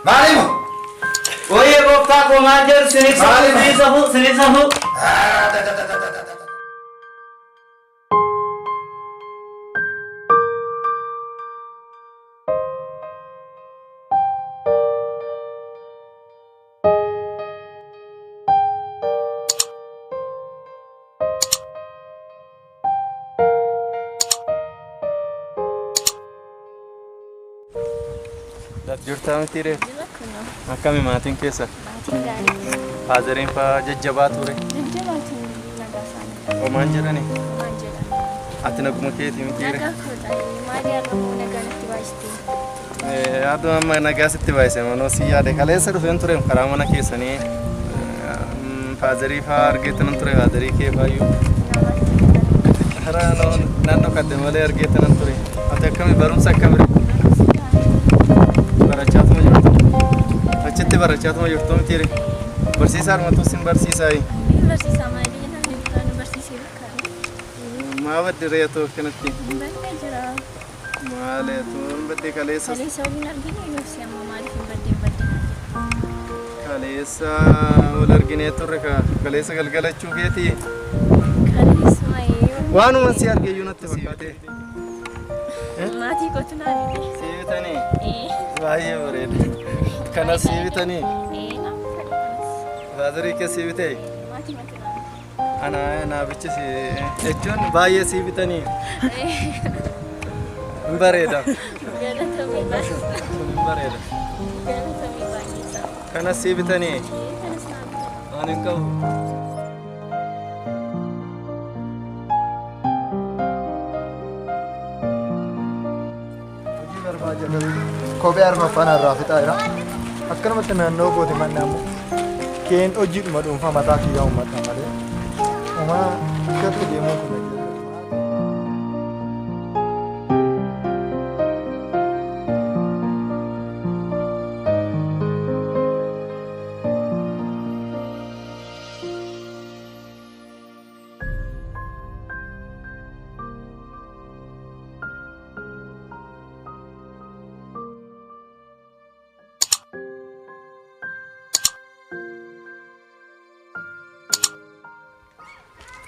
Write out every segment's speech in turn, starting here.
Maalimu? Wayye gooftaa koo maal jedhu siniif safuu siniif safuu siniif safuu. Jirtaa miti ree? Jira kunoo. Akkami maatiin keessa? Maatiin gaarii. Faazeriin faa jajjabaa ture. Jajjabaatu nagaa isaanii. Homaan jedhani? Homaan jedhan. Ati naguma keetii miti ree? Nagaa koodha. Maali har'a nagaa natti baay'iste? Aduu amma nagaa sitti baay'ise manoo si yaade kaleessa dhufeen ture karaa mana keessanii faazerii faa argeetti nan ture faazerii kee faayyuu. Karaa naannoo kadde malee argeetti nan ture. Ati akkami barumsa akkami? Barachaatuma jirtu. Achitti barachaatuma jirtu miti ree? Barsiisaa armatu sin barsiisaayi. Barsiisaa maali namni biraa nu barsiisee bakka. Maa baddi reetoo akkanatti? Badda jira. Maali tuun badde kaleessa? Kaleessa waliin argine nuufsi amma maaliif hin badde hin badde naan jette. Kaleessa wal arginee turre ka kaleessa galgalachuu keetii. Kaleessuma yoo. Waanuma si arge iyyuu natti fakkaate. Maatii kootu naa bite. Si bitanii? Baay'ee bareeda. Kanas si bitanii? Ee naaf fedha kanas. Faazarii kee si bitee? Maatii matu naa bite. Ana naafichi si jechuun baay'ee si bitanii. Hin bareeda. Galatamii baay'ee. Hin bareeda. Galatamii baay'ee isaa. Kanas si bitanii? Kanas naa bite. Waan hin qabu. Hojii barbaada garuu kophee arfaffaan irraa fixaa jira. Akkanumatti naannoo kooti manni ammoo keen hojiidhuma dhuunfaa mataa kiyyaa uummadha malee. Homaa akkatti deemuu kun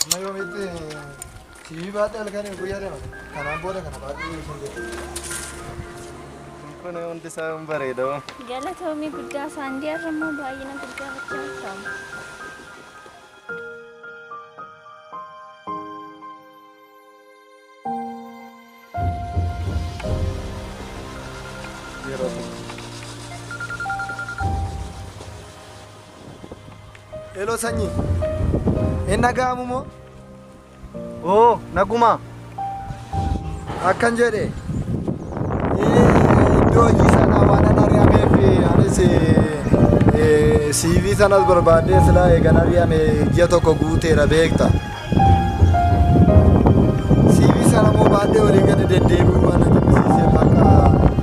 Amma yoomitti TV baadhee halkanii guyyaa deema. Kanaan booda kana baadhee hin jedhu. Kun hundi isaa hin bareeda. Galatoomii guddaa saandii har'a immoo baay'ina guddaa bachaa ta'u. Yeroo tokko. Heloo sanyii. Hin dhaga'amu moo? Oo naguma. Akkan jedhe iddoo hojii sanaa waan an ari'ameef anis CV sanas barbaadee silaa eegan ari'ame ji'a tokko guuteera beekta. CV sana immoo baadhee olii gadi deddeebi'uu waan na jibbisiiseef akka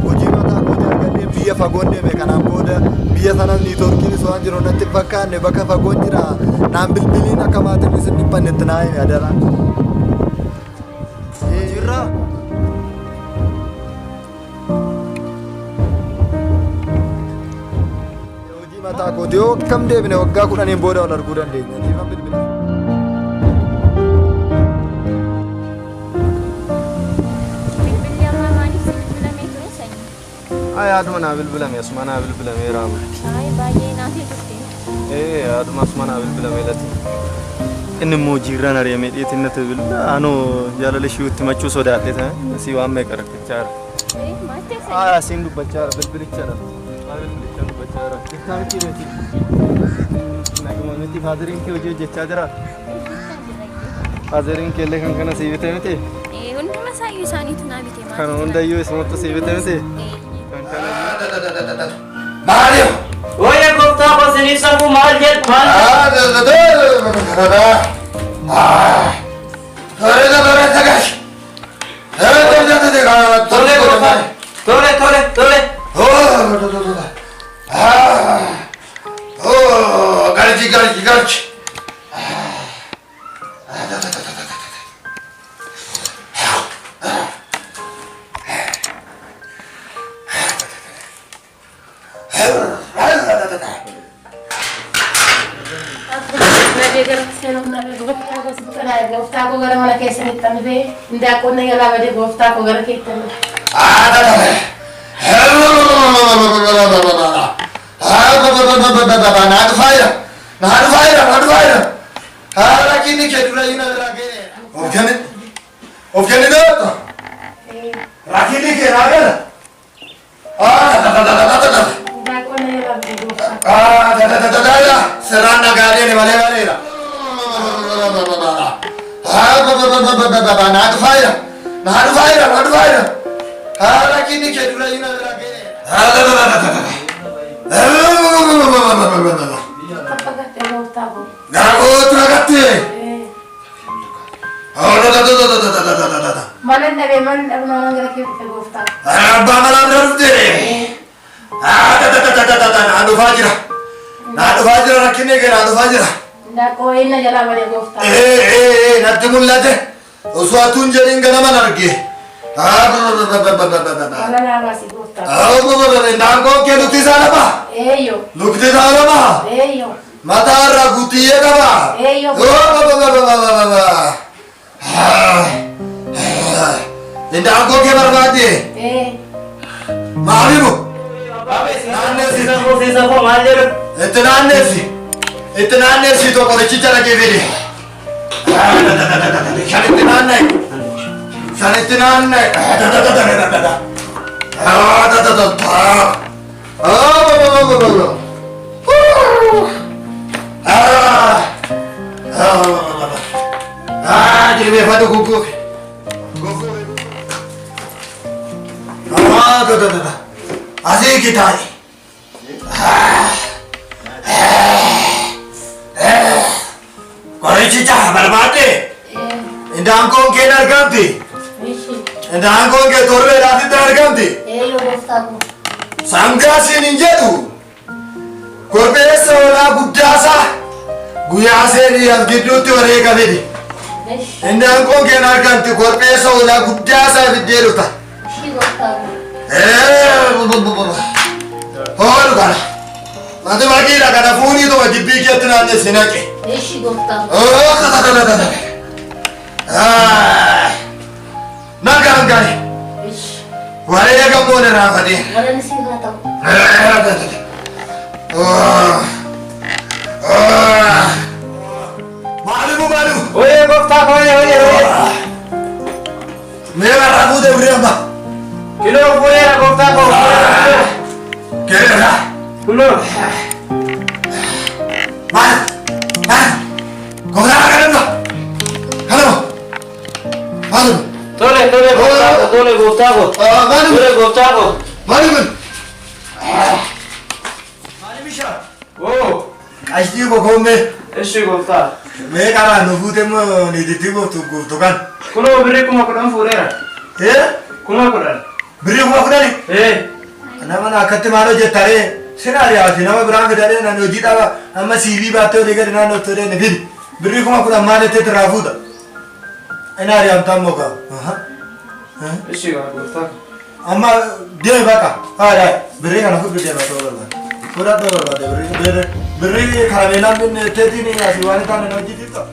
hojii mataa kootii argadhee biyya fagoon deeme kanaan booda biyya sanas niitoorkiinis waan jiru natti hin fakkaanne bakka fagoon jira naan bilbiliin akka maatiin isin dhiphannetti naa hime adaraa. Jirraa? Hojii mataa kooti yoo akkam deebine waggaa kudhaniin booda wal arguu dandeenya. Siifan bilbila. Bilbilli ammaa maaliif si bilbilamee ture sanyii? Ay aduma naa bilbilame asuma naa bilbilamee raama. Ay baay'ee naafee turte. Ee aduma asuma naa bilbilamee lati. Inni immoo hojiirraan ari'amee dhiyeetiin natti bilbila. Anoo jaalala ishii itti machuu sodaadhe ta'e asii waan meeqa rakkachaa jira. Ee maal ta'e sanyii? Aa asiin dubbachaa jira bilbilichadha. Maa bilbilichaan dubbachaa jira. Jirtaa miti beeti. Naguma miti faazeriin kee hojii hojjechaa jira. Faazeriin kee illee kan kana sii bite miti. Ee hunduma isaayyuu isaaniitu naa bite maal? Kan hundayyuu isumatti sii bite miti. Kan kana Maalimu? Wayye gooftaa koo siniif safuu maal jedhu maal jedhu. Tole gooftaa. Tole tole tole. Galchi galchi galchi. seenuuf na gooftaa koo sitti xalaa'e gooftaa koo gara mana keessanitti ani bee indaaqqoon na jalaa badee gooftaa koo gara keetti ani. Of kenniteetta? Rakkinni kee naa gala. Indaaqqoon na jalaa badee gooftaa koo. Sirraan nagaalee malee maleera. Naa dhufaayira. Naa dhufaayira. Naa dhufaayira. Rakkinni kee dura hin Tapha gattee gooftaa koo. Gara kootu nagattee. Mana dhabee mana dhabnaa mana gara kee dhufe gooftaa koo. Abbaa manaa bira dhuftee. Naa dhufaa jira. Naa dhufaa jira rakkinni kee naa dhufaa jira. Indaaqqoo wayii na jalaa badee gooftaa koo. Natti mul'ate. Osoo atuun jedhin ganaman arge. Mana naa baasii gooftaa koo. Indaanqoon kee lukti isaa lama. Eeyyoo. Lukti isaa lama. Eeyyoo. Mataa irraa guutiyyee qaba. Eeyyoo. Indaanqoo kee barbaadde. Ee. Maalimu? Si safuu si safuu maal jedhu? Itti naannessi. Itti naannessi tokko qorichicha dhaqee fide. Shan itti naanna'e. Shan itti naanna'e. Jilbeeffadhu gugguufi. Gugguufi. Asii kitaayi. Qorichicha barbaadde. Indaanqoon kee argamti. Indaanqoon kee torbeedhaatitti argamti. Eeyyoo gooftaa koo. Sangaa siin hin jedhu. Korbeessa hoolaa guddaasaa guyyaa seenii as gidduutti wareega fidi. Indaanqoon kee argamti korbeessa hoolaa guddaasaa fiddee dhufta. Ishii gooftaa koo. Hoolu kana. Mati baqiidha kana fuunii tokko jibbii keetti naannessi naqe. Ishii gooftaa koo. Nagaan gale. Ishii. Wareega moon irraa fadee. Galanni siif haa ta'u. Maalimu maalimu. Oye gooftaa koo oye oye oye. Mee barraa fuutee birrii amma. Kiloo fuudheera gooftaa koo. Keessa. Kunoo. Maal? Maal? Gooftaa kanama. Kanama. Maalimu. Tole tole gooftaa koo tole gooftaa koo. Maalimu. Tole gooftaa koo. Maalimu. Oo. Qashtii kokoomee. Ishi gooftaa. Mee karaa nu fuute immoo niititti gooftu gooftu kan. Kunoo birrii 10,000 fuudheera. Ee? 10,000. Birrii 10,000? Ee. Nama na akkatti maal hojjettaree? Sin ariyaati nama biraan fidaree nani hojii dhaba amma CV baattee olii gadi naannoo turee ni fidi. Birrii 10,000 maal jettee irraa fuuta? Inni ari'amtaa immoo kaa. Ishi gooftaa. Amma deemi bakka. Haadha birrii kana fudhu deema ta'uu barbaade. Fudhadhuu barbaade birrii birrii karameelaan binne teetiin asii waan hin taane na hojjetiifta.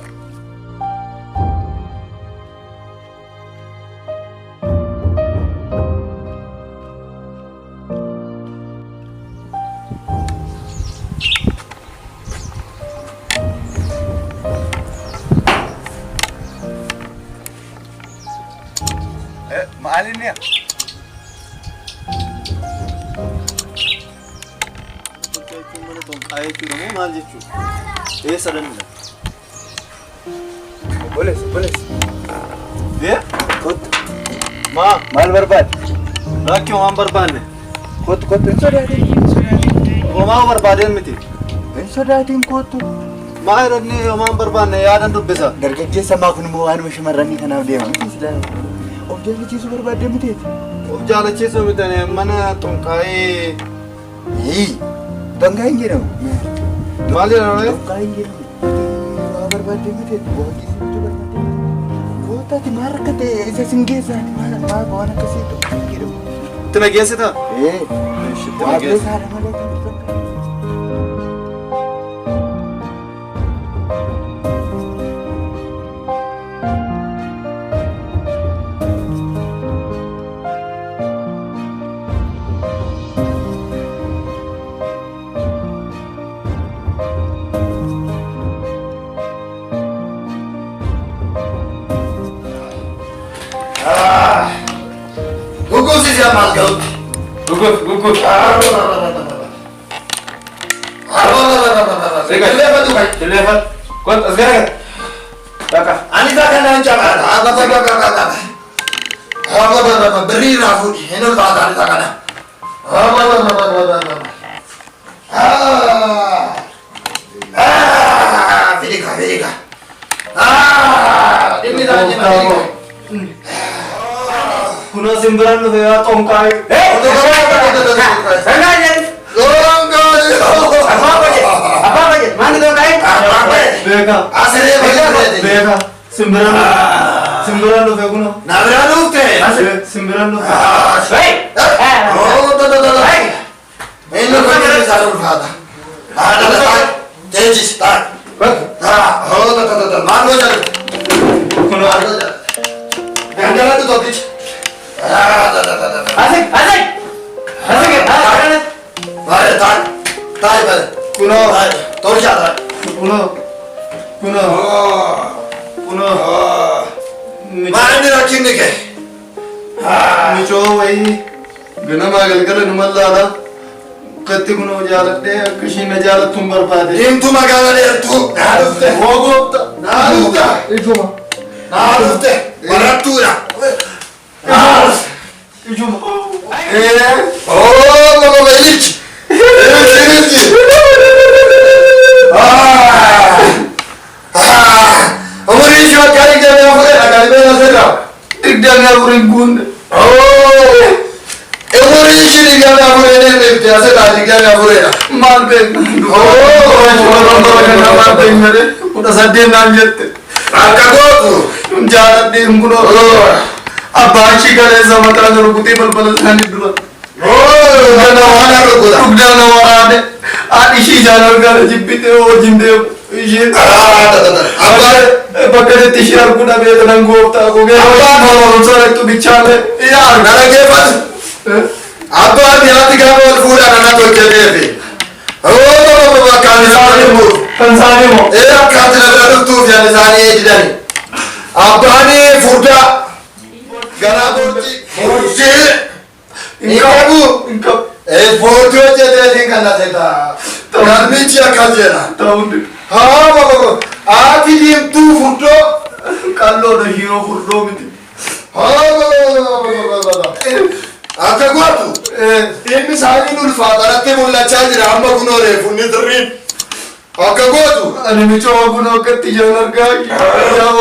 Maalinni Xonqaa jechuudha moo maal jechuudha? Eessa dandila? Obboleessa obboleessa. Ee? Kottu. Maa? Maal barbaadde? Lakki homaan barbaanne. Kottu kottu hin sodaatin hin sodaatin. Homaa barbaadeen miti. Hin sodaatin kottu. Maa jedhanii homaan barbaanne yaadan dubbisa. Dargaggeessa maa kun immoo waanuma shamarranii kanaaf deema miti silaa. Of jaalachiisuu barbaadde miteeti. Of jaalachiisuu miti mana xonqaa'ee. Xonqaa hin jedhamu. Maal jedhamu? Xonqaa hin jedhamu. Waa barbaadde miteeti. Waa geessisu barbaadde miteeti. Kootaati maal rakkate isa sin geessaati maal maal waan akkasii xonqaa hin jedhamu. Itti na geessitaa? Ee. Itti na Waa geessa. beekaadha malee kan xonqaa. lamaas ga'utti. Gugguuf gugguuf. Jilleeffatu kai. Jilleeffatu. Kottu as garagala. Bakka. Ani isaa kanaan cabaadha. Birrii irraa fuudhi. Hin ulfaata ani isaa kana. Fidika fidika. Dhimmi isaa jina fidika. Kunoo simbiraan dhufe yaa xonqaayee. Sangaa jedhu. Abbaa baje. Abbaa baje. Maali xonqaayee? Beekaa. Beekaa. Simbiraan dhufe. Simbiraan dhufe kunoo. Nabira dhufte. Simbiraan dhufe. Inni kun isaa ulfaata. Teechis taa'e. Maal gocha? Kunoo. Gangaladhu tokkicha. Asik asik. Asik. Asik. Baay'ee taa'e. Taa'e baay'ee. Kunoo. Tolchaa taa'e. Kunoo. Kunoo. Kunoo. Maal inni rakkinni kee? Micoo wayii ganamaa galgala numa laala. Akkatti kunoo jaaladhee akka ishiin na jaalattu hin barbaade. Diimtuu magaala dheertuu. Naa dhufte. Hoo goofta. Naa dhufte. Ijuma. Naa dhufte. Barattuudha. Ijuma. Oh, mama ililchi. Ililchi ililchi. Umurii ishee waggaa 24dha galmeen asirra. 24 hin guunne. Umurii ishee 24 ni beekte asirra 24dha. Maal beekna? Maal beekna? 18 naan jette. Akka gootu. Jaaladhee hin kunoo. Abbaan ishii galeessa mataa jiru kutee balbala isaanii dura. Gana waan rukuta. Dugdaa na waraane. Haadhi ishii ijaan argaa jibbitee hojiin deemu. Isheen Abbaan bakka itti ishee arguu dhabee kanan gooftaa koo Abbaan barumsa dhaqxu bichaalee yaa arga. Nana geeffatu. Abbaan dhiyaatti gaafa wal fuudhan anatu hojjeteefi. Akkaan isaanii immoo. Kan isaanii moo? Ee akkaatti na bira dhuftuuf yan isaanii eegidani. Abbaan furdaa. Garaa boortii. Boortii. Hin qabu. Hin qabu. Boortii hojjeteetiin kan na seeta. Galmichi akkas jedha. Ta'uu dide. Haa baba. Haati diimtuu furdoo. Qalloodha hiyoo furdoo miti. Haa baba. Akka gootu. Dhimmi isaanii ulfaata natti mul'achaa jira amma kunoo reefu inni sirriin. Akka gootu. Ani micoo kun akkatti ijaan argaa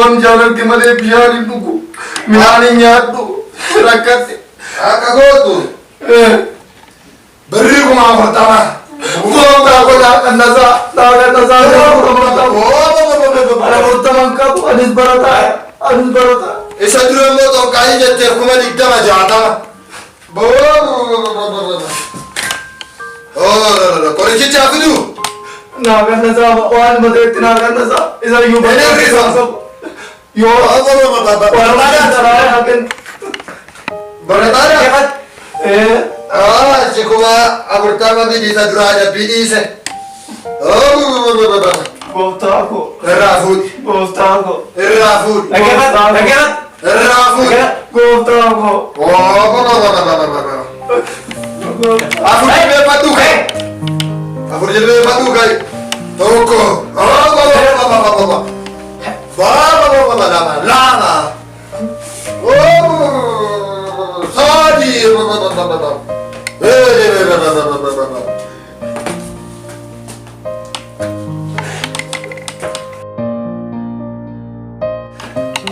waan ijaan arge malee bishaan hin dhugu. Midhaan hin nyaadhu. Rakkate. Akka gootu. Birrii 40,000. Gooftaa koo naa qannasaa. Naa qannasaa. Ana 40 qabu anis barataa. Anis barataa. Isa dura immoo xonqaayii jettee 20,000 60. Qorichicha fidu. Naa qannasaa waan mateetti naa qannasaa. Isa iyyuu Inni hir'isa. Yoo waan naa kennu. Barataadha. Achi 40,000 fidi isa duraa dabbii dhiise. Gooftaa koo. Irraa fuudhi. Gooftaa koo. Irraa fuudhi. Dhaggeeffatu dhaggeeffatu. Irraa fuudhi. Gooftaa koo. Afur jilbeeffadhu kai. Afur jilbeeffadhu kai. Tokko. Lama. Lama. Sadi.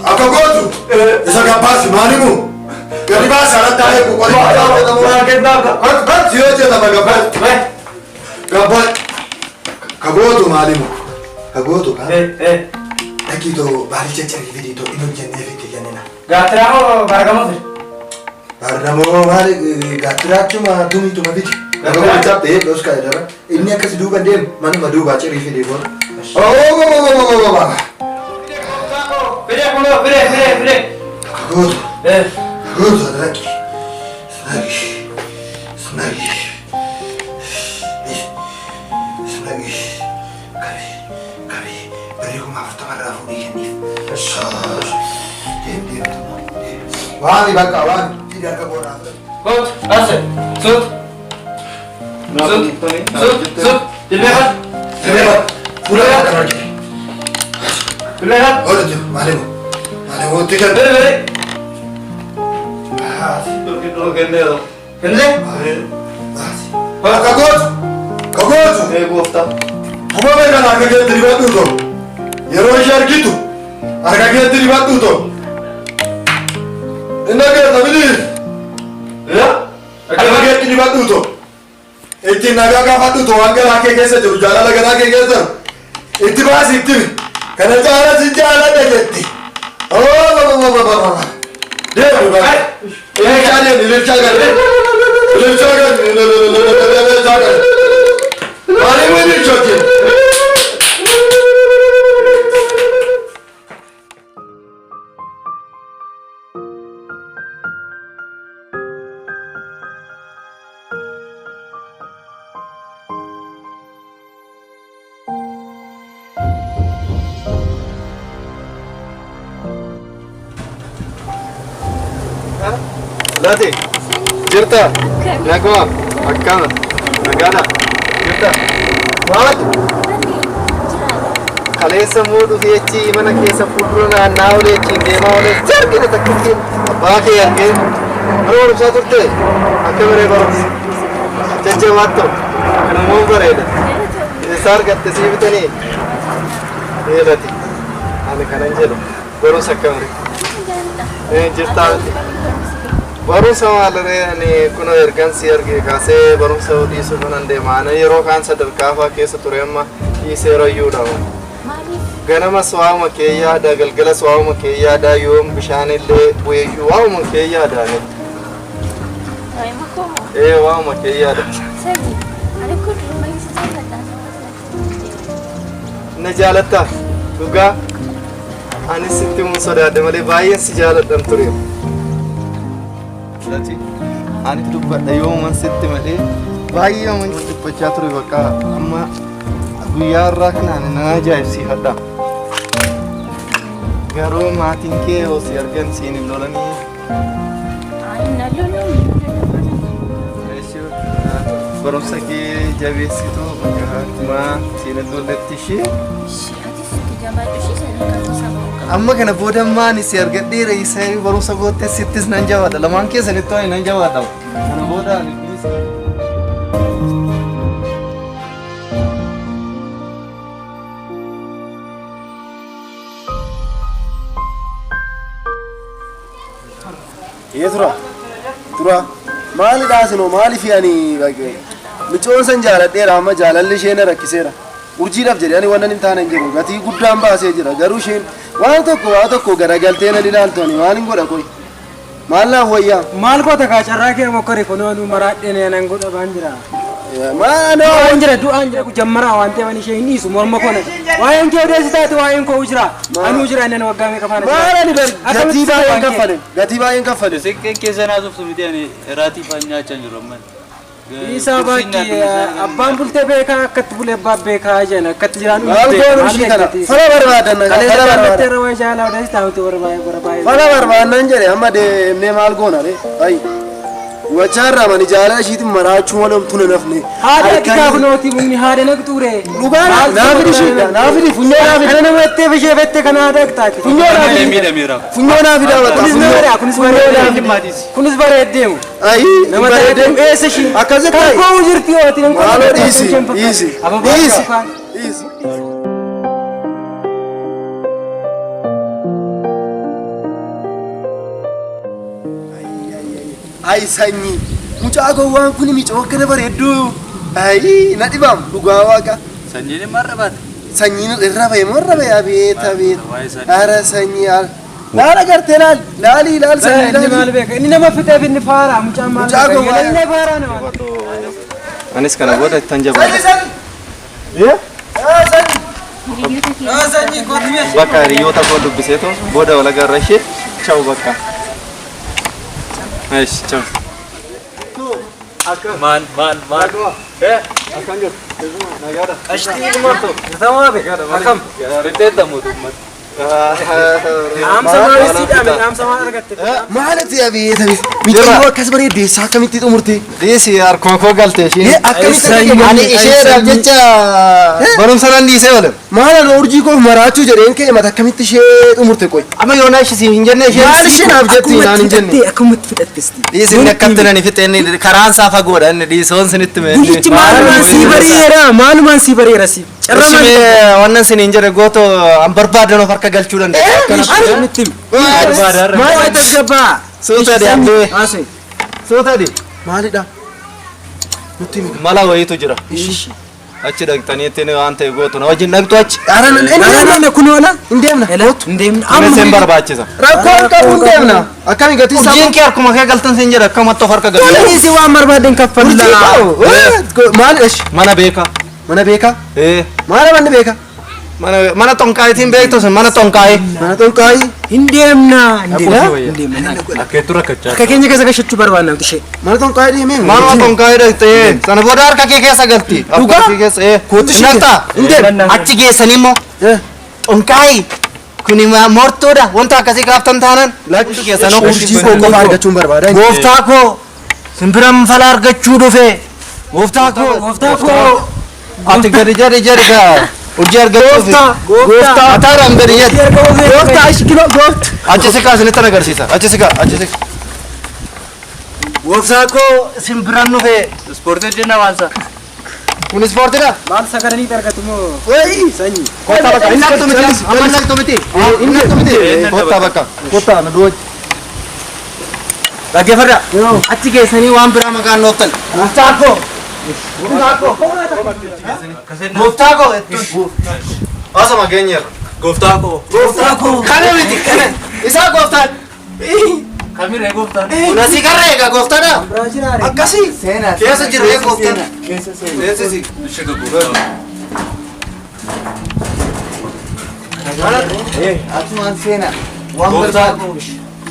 Akka gootu. Isa gabbaasi maalimu? Gadi baasi alatti haa eegu. Naa kennaa ka. Bakki yoo jedhama gabbaasi. Gabbaasi. Ka gootu maalimu? Ka gootu ka? Dhaqii too baalicha carii fidii too inni hojjennee fidii kennina. Gaattiraa moo baargamoo fide? Baargamoo maali gaattiraachuma tumiituma fidi. Baargamoo cabxee dhos kaa'e dara. Inni akkas duuba deemu manuma duubaa cirii fidii boona. Fide kunoo fide fide fide. Ka gootu. Ka gootu dhaqi. Dhaqi. Dhaqi. Dhaqi. Qabi. Qabi. Birrii 40,000 irraa fuudhii kenniif. Deem deem. Waami bakka waami. Fidi harka koodhaa. Kootu. Ase. Sut. Sut. Sut. Sut. Jilbeeffadhu. Jilbeeffadhu. Fuula kan hojjete. Jilbeeffadhu. Hojjetu maaliif? Maaliif wanti kan. Bere bere. Kennee? Ka gootu. Ka gootu. Ee gooftaa. Kuma beekan harka keetti dibadhu too. Yeroo ishee argitu harka keetti dibadhu too. Inni agarta miti. Harka keetti dibadhu too. Ittiin nagaa gaafadhu too waan garaa kee keessa jiru jaalala garaa kee keessa jiru. Itti baasi itti himi. Kana caala si jaaladha jetti. Oo Deemi baasi. Ililchaa deemi ililchaa gali. Ililchaa gali ililchaa gali. Maaliif ililchooti? Lati. Jirta. Naguma. Akkana. Nagaadha. Jirta. Maal? Kaleessa immoo dhufee achi mana keessa fuuldura naanna'aa olee achiin deemaa olee argina takkittiin abbaa kee argee mana barumsaa turte akka baree barumsa jajjabaattu kan immoo bareeda eessaa argatte sii bitanii eelati ani kanan jedhu barumsa akka baree jirtaa miti barumsa maaliree ani kunoo ergan si arge kaasee barumsa dhiisuu kanan deema ani yeroo kaan sadarkaa fa'aa keessa ture amma dhiisee rayyuudha. Ganamas waa'uma kee yaada galgalas waa'uma kee yaada yoom bishaanillee bu'eeyyuu waa'uma kee yaada ani. Ee waa'uma kee yaada. Na jaalattaa dhugaa anis sitti himuun sodaadhe malee baay'een si jaaladhan ture. Lati ani dubbadha yooman sitti malee baay'ee man dubbachaa ture bakka amma guyyaa irraa kanaan nan ajaa'ibsiifadha. Garuu maatiin kee yoo si argan siin hin lolanii. Barumsa kee jabeessitu bakka akkuma siin hin lolletti ishee. Amma kana booda maani si argadheera isa barumsa goottee sittis nan jabaadha. Lamaan keessanittuu ani nan jabaadha. Kana booda ani dhiisa. Ee tura. Tura. Maalidhaa sinoo maaliif ani micoon san jaaladheera amma jaalalli ishee na rakkiseera. Urjiidhaaf jedhee ani wannan hin taane hin jiru. Gatii guddaan baasee jira. Garuu isheen waan tokko waa tokko garagaltee na ilaaltu ani maal hin godha koyi. Maal naaf wayyaa? Maal goota kaa carraa kee mokkori kunoo nu maraadheen nan godha baan jira. Maal Du'aan jira du'aan jira jammaraa waan ta'eef ani ishee hin dhiisu morma koo na. Waa'een kee odeessi taate waa'een koo jira. Anuu jira inni waggaa meeqa faana. Maal ani bar gatii baay'een kaffale. Gatii baay'een kaffale. Siqqeen keessa naasoftu miti ani raatii faan nyaachaa jiru amma. Isaa baakki abbaan bultee beekaa akkatti bulee abbaan beekaa jedhan akkatti jiraan. Maal goonu ishii kana? Fala barbaadanna. Fala barbaadanna. Irra waa jaalaa odeessi taate warra baay'ee warra baay'ee. Fala barbaannan jedhe amma deemnee maal goona ree? Ayi. Wachaarraa mani jaalala ishiitiin maraachuu malee homtuu na nafne. Haadha xiqqaa kunooti mummi haadha naqxuure. Dhugaa naa fidi ishii naa fidi funyoo naa fidi. Kana nama ettee bishee fette kana haadha qixaati. Funyoo naa fidi. Miidhameera. Funyoo naa fidi abata. Kunis bareeda kunis bareeda. Kunis bareedeemu. Ayi Nama ta'e eessa ishii. Akkasitti Kan ayi. koo jirti yooti. Maaloo dhiisi dhiisi dhiisi dhiisi. Ayi sanyii mucaa gowwaan kun micoo akkana bareedduu. Ayi na dhibaam dhugaa waaqa. Sanyiin immoo irra baate. Sanyiin irra bahe moo irra bahe abeet abeet. Ara sanyii al. Laal agartee laal laali laal sanyii Inni maal laali. beeka inni nama fixeef inni faaraa mucaan maal Mucaa beeka gowwaa. inni faaraa nama. Anis kana booda ittan jabaadha. Sanyii sanyii. Ee? Sanyii. Bakka hiriyoota koo dubbiseetu booda walagarra ishee cha'u bakka. Eish cha'u. Maal maal maal. Akkam jirtu? Nagaadha. Qashtii martu. Akkam. Riteetta mootummaa. Dhaamsa maal si dhaame? Dhaamsa maal argatte? Maalati abeet abeet. Miidhagina akkas bareeddeessaa akkamitti xumurte? Dhiisi harkuma koo galte ishiin. Akkamitti Ani isheedhaaf jecha barumsa nan dhiisee oole. Maal ani urjii koof maraachuu jedheen ka'e mata akkamitti ishee xumurte qoy. Amma yoonaa ishee siin hin jenne isheen. Maal isheen naaf jetti naan hin jenne. Akkumatti fidhattesti. Dhiisi inni akkatti nani fixe inni karaan isaa fagoodha inni dhiisoon sinitti mee. Guyyichi maalumaan sii bareera maalumaan sii bareera si. Carraa maal? Wannan siniin jedhe gooto an barbaadan of harka galchuu danda'a. Nutti himi. Maal tasgabbaa? Suuta dhiyaatee. Haasa'e. Suuta dhi. Maalidha? Nutti himi. Mala wayiitu jira. Achi dhaqxanii ittiin waan ta'e gootu na wajjin dhaqxu achi. Ara nan Hin deemna kun oola. hin deemna. Hin deemna. Kunis hin barbaachisa. Rakkoon qabu hin deemna. Akkami gatii isaa Urjiin kee harkuma kee galtan siin jedha akkamatti of harka galchu. Tole si waan barbaaden kaffalla. Urjii koo maalidha ishee? Mana beekaa. Mana beekaa? Ee. Maala manni beekaa? Mana mana xonqaayitiin beektu sun mana xonqaayii. Mana xonqaayii. Hin deemna. Hin deemna. Hin deemna. Akkeetu rakkachaa. Akka keenya keessa gashachuu barbaanna nuti ishee. Mana xonqaayii deemee. Manuma xonqaayii dhaqxee sana booda harka kee keessa galti. Dhugaa? Harka kee keessa ee. Kootu ishee. Naqxaa. Hin deemna. Achi geessanii immoo xonqaayii kuni mortuudha wanta akkasii gaaftan taanan. Lakki keessanoo Urjii koo qofa argachuun barbaada. Gooftaa koo simbiran fala argachuu dhufe. Gooftaa koo. Gooftaa koo. Ati gadi jedhi jedhi gaa. Urjii argachuuf. Gooftaa. Ataadhaan gadi jedhi. Gooftaa ishi kiloo gooftaa. Achi siqaa isinitti agarsiisa. Achi siqaa achi siqaa. Gooftaa koo simbiran dhufe. Ispoortii hojjenna waan isaa. Kun ispoortiidha. Maal sagadanii argatu moo? Wayii. Sanyii. Kottaa bakka. Inni naqxu miti. Amma naqxu miti. Inni naqxu miti. Kottaa bakka. Kottaa na duwwachi. Dhaggeeffadhaa. Achi geessanii waan biraa maqaan nooftan. Gooftaa koo. Gooftaa koo. Gooftaa koo. Asuma geenyeerra. Gooftaa koo. Gooftaa koo. Kana miti kana. Isaa gooftaan. Kamiree gooftaan. Kun asii karra eega gooftaadha. Akkasii. Keessa jiru ee gooftaan. Keessa si. Asumaan seenaa. Waan barbaadu.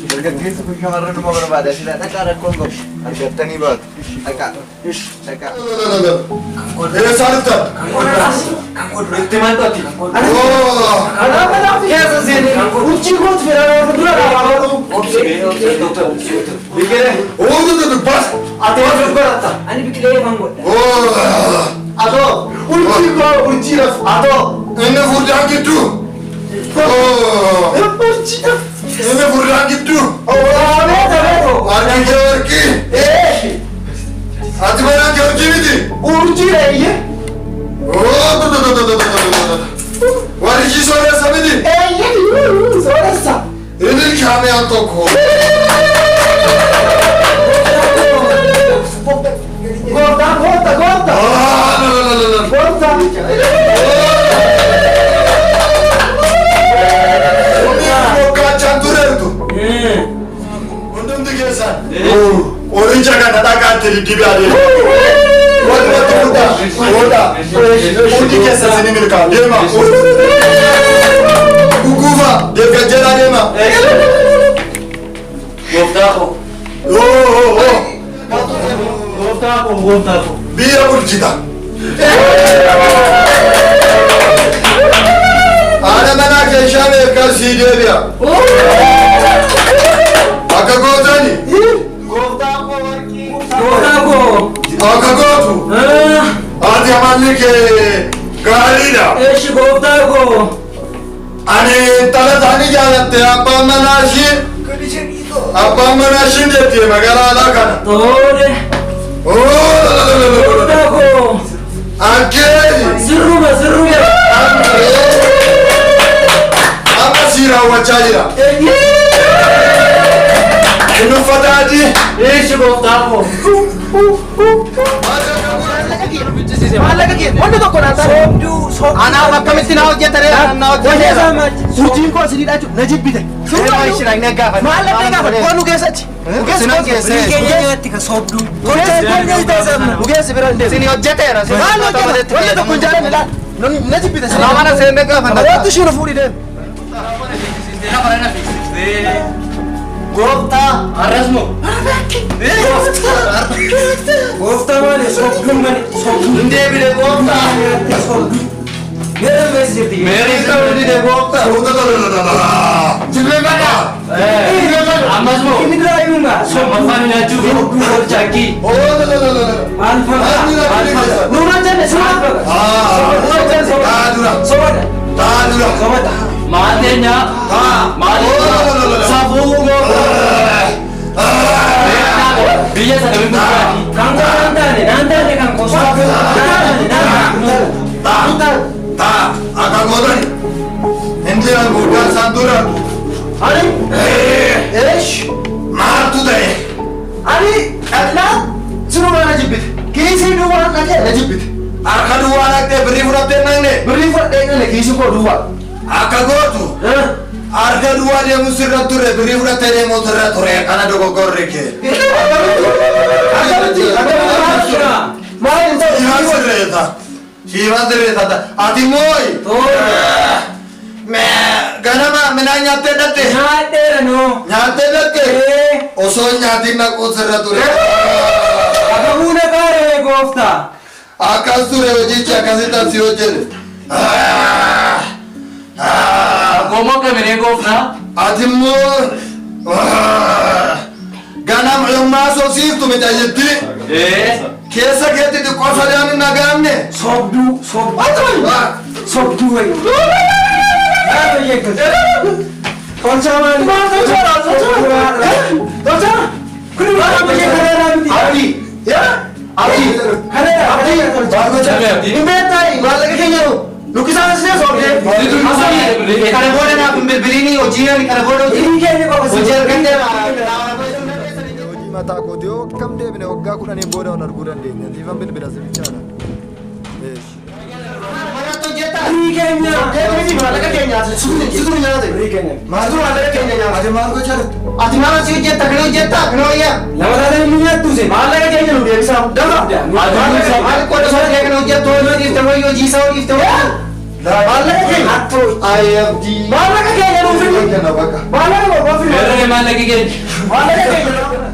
Dargaggeessi kun shamarran numa barbaada. Sila dhaqaa rakkoon qabu. Argattanii baatu. Dhaqaa. Dhaqaa. Eessaa dhuftan? Itti mandhati. Keessa seeni. Urjii kootu fedhaa dura dhaabaa. Biqilee. Bas. Ati waan baratta. Ani biqilee waan godha. Atoo. Urjii koo urjii rafu. Atoo. Inni furdaan gidduu. Inni furdaan gidduu. Harki kee warqii. Ati mana kee urjii miti. Urjii eeyye. Warri ishii sooressa miti. Eeyye sooressa. Inni kaamiyaan tokko. Gooftaa gooftaa gooftaa. Gooftaa. Bokkaachaan tureertu. Hundumti keessan. Qoricha kana dhagaatti diddibii adeema. Walumatti fudhaa. Fuudhaa. Hundi keessan isin milkaa. Deema. Guguufa. Deeggarjeedhaa deema. Gooftaa koo. Gooftaa koo gooftaa koo. Biyya bulchita. Haadha manaa keeshaa beekaa sii deebi'a. Akka gootani. Gooftaa koo warqii. Gooftaa koo. Akka gootu. Ati amalli kee gaariidha. Eeshi gooftaa koo. Ani intala isaanii jaalatte abbaan manaa ishii. Abbaan manaa ishii jettee magaalaa alaa kana. Tole. Gooftaa koo. Ankeeni. Sirruma sirruma. Amma sii raawwachaa jira. Inni uffata adii. Eeshi gooftaa koo. Maallaqa kee wanti tokko naa taate. Anaaf akkamitti naa hojjetare naa hojjeteera. Urjiin koo asidii dhaachuu na jibbite. Maallaqa gaafate koo nu geessachi. Sinan geesse. Keenya nyaatti ka soobduu. Dhugeessi bira hin deemu. Sini hojjeteera. Maal hojjeta? Wanti tokko hin jaalanne laal. Na jibbite. Nama seenne gaafata. Wanti isheen fuudhii deemu. Gooftaa. Arrasmoo. Gooftaa maali? Soobduun maali? Soobduun. Hin deebine gooftaa. Soobduu. Meerii meessi jirti. Meerii Ta'uu dide gooftaa. Jilbeenfadhaa. Ammas moo? Inni dura himuun gaa. Lammaffaan nyaachuuf chakkii. Maal fagaa? Maal fagaa? Nuuma jenne suma. Taa dura. Sobada. Taa dura. Sobada. Maal teenya? Maal safuu gooftaa. Biyya sana bulchaati. Kan koo naan taane naan taane kan koo sobada. Naan taane naan taane. Taa. Akka gootani. Inni guddaan isaan dura. Ani? Eesh! Maaltu ta'e? Ani dhaqnaa sinumaa na jibbite. Kiisii duwwaa dhaqee na jibbite. Harka duwwaa dhaqxee birrii fudhattee naqne. Birrii fudhadhee naqne kiisii koo duwwaa. Akka gootu. Harka duwwaa deemuu sirra ture birrii fudhattee deemuu sirra ture kana dogoggorri kee. Akkamitti? Akkamitti? Maal hin ta'u? Siifan sirreessa. Siifan sirreessa. Ati mooyi. Ganama midhaan nyaattee dhatte. Nyaadheera noo. Nyaattee dhatte. Osoo nyaatiin naquu sirra ture. Akabuuna qaaree gooftaa. Akkas ture hojichi akkasitti asii hojjete. Qomoo kamiree gooftaa. Ati immoo ganama yommaa soosiiftu mijaajjetti. Keessa keetti xiqqoo sodaan hin dhaga'amne. Sobduu sobduu. Sobduu wayi. Maal hojjettatu? Tolchaa maali? Maal tolchaa? Tolchaa? Kuni maal hojii kaneeraa miti? Abdii! Abdii! Kaneeraa Abdii! tolchaa. Hin beektaa maallaqa keenya nu lukkisaan asii soobdee. Kana booda naaf hin bilbiliini hojii ani kana booda hojii Hojii keenya qofa hojii argattee Hojii mataa kooti yoo akkam deebine waggaa 10 booda wal arguu dandeenya. Siifan bilbila sibichaadha. Hojii keenya. Maallaqa keenya situ nyaate. Hojii keenya. Situ maallaqa keenya nyaate. Ati maal gochaa jirtu? Ati maal asii hojjetta kana hojjetta kana wayyaa. Lama taatanii ni nyaattu se. Maallaqa keenya nu deebisaa. Dama. Maal qooda sana kee kana hojjettu hojii dhiifte wayii hojii isaa dhiifte wayii. Maallaqa keenya. Ay Abdii. Maallaqa keenya nuuf fidi. Kenna bakka. Maallaqa koo fidi. Meerre maallaqi keenya. Maallaqa keenya.